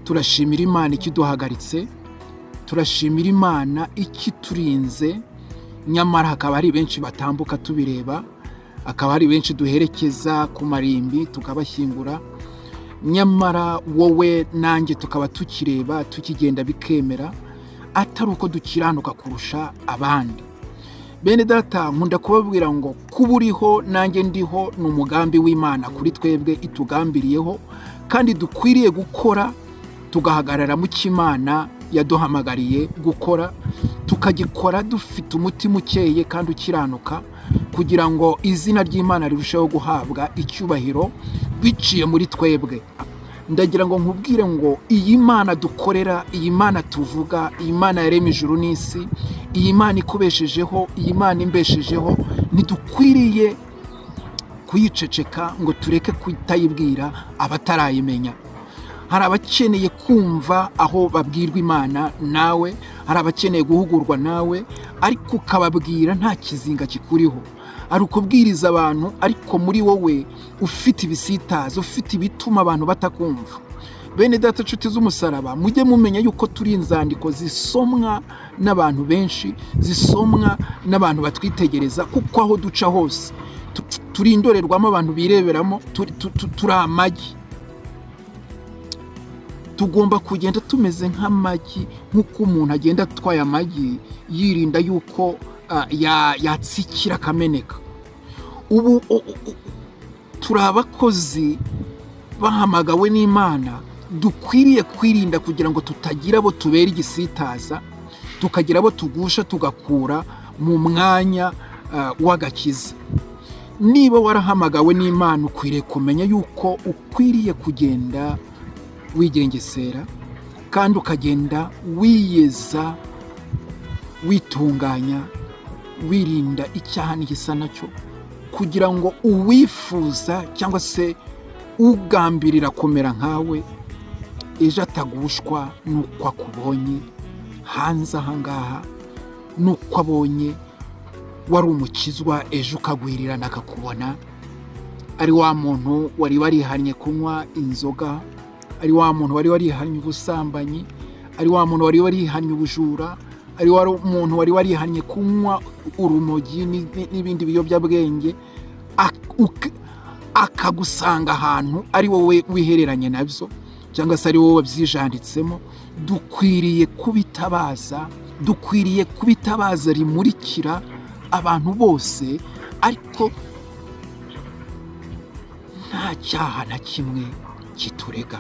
Turashimira Imana ikiduhagaritse, turashimira Imana ikiturinze. Nyamara hakaba hari benshi batambuka tubireba, hakaba hari benshi duherekeza ku marimbi tukabashyingura, nyamara wowe nanjye tukaba tukireba, tukigenda bikemera, atari uko dukiranuka kurusha abandi. Bene data, nkunda kubabwira ngo kuba uriho nanjye ndiho ni umugambi w'Imana kuri twebwe itugambiriyeho, kandi dukwiriye gukora tugahagarara mu cyo Imana yaduhamagariye gukora, tukagikora dufite umutima ukeye kandi ukiranuka, kugira ngo izina ry'Imana rirusheho guhabwa icyubahiro biciye muri twebwe. Ndagira ngo nkubwire ngo iyi Mana dukorera, iyi Mana tuvuga, iyi Mana yaremye ijuru n'isi, iyi Mana ikubeshejeho, iyi Mana imbeshejeho, ntidukwiriye kuyiceceka ngo tureke kutayibwira abatarayimenya. Hari abakeneye kumva aho babwirwa Imana nawe, hari abakeneye guhugurwa nawe, ariko ukababwira nta kizinga kikuriho. Hari ukubwiriza abantu ariko muri wowe ufite ibisitaza, ufite ibituma abantu batakumva. Bene data, inshuti z'umusaraba, mujye mumenya yuko turi inzandiko zisomwa n'abantu benshi, zisomwa n'abantu batwitegereza, kuko aho duca hose turi indorerwamo abantu bireberamo, turi amagi. Tugomba kugenda tumeze nk'amagi, nk'uko umuntu agenda atwaye amagi yirinda yuko yatsikira akameneka. Ubu turi abakozi bahamagawe n'Imana, dukwiriye kwirinda kugira ngo tutagira abo tubera igisitaza, tukagira abo tugusha tugakura mu mwanya w'agakiza. Niba warahamagawe n'Imana, ukwiriye kumenya yuko ukwiriye kugenda wigengesera kandi ukagenda wiyeza, witunganya, wirinda icyaha n'igisa nacyo, kugira ngo uwifuza cyangwa se ugambirira kumera nkawe ejo atagushwa n'uko akubonye hanze aha ngaha, n'uko abonye wari umukizwa ejo ukagwirirana akakubona ari wa muntu wari warihannye kunywa inzoga, ari wa muntu wari warihannye ubusambanyi, ari wa muntu wari warihannye ubujura, ari wa muntu wari warihannye kunywa urumogi n'ibindi biyobyabwenge, akagusanga ahantu ari wowe wihereranye nabyo cyangwa se ari wowe wabyijanditsemo. Dukwiriye kubitabaza, dukwiriye kubitabaza rimurikira abantu bose, ariko nta cyaha na kimwe kiturega.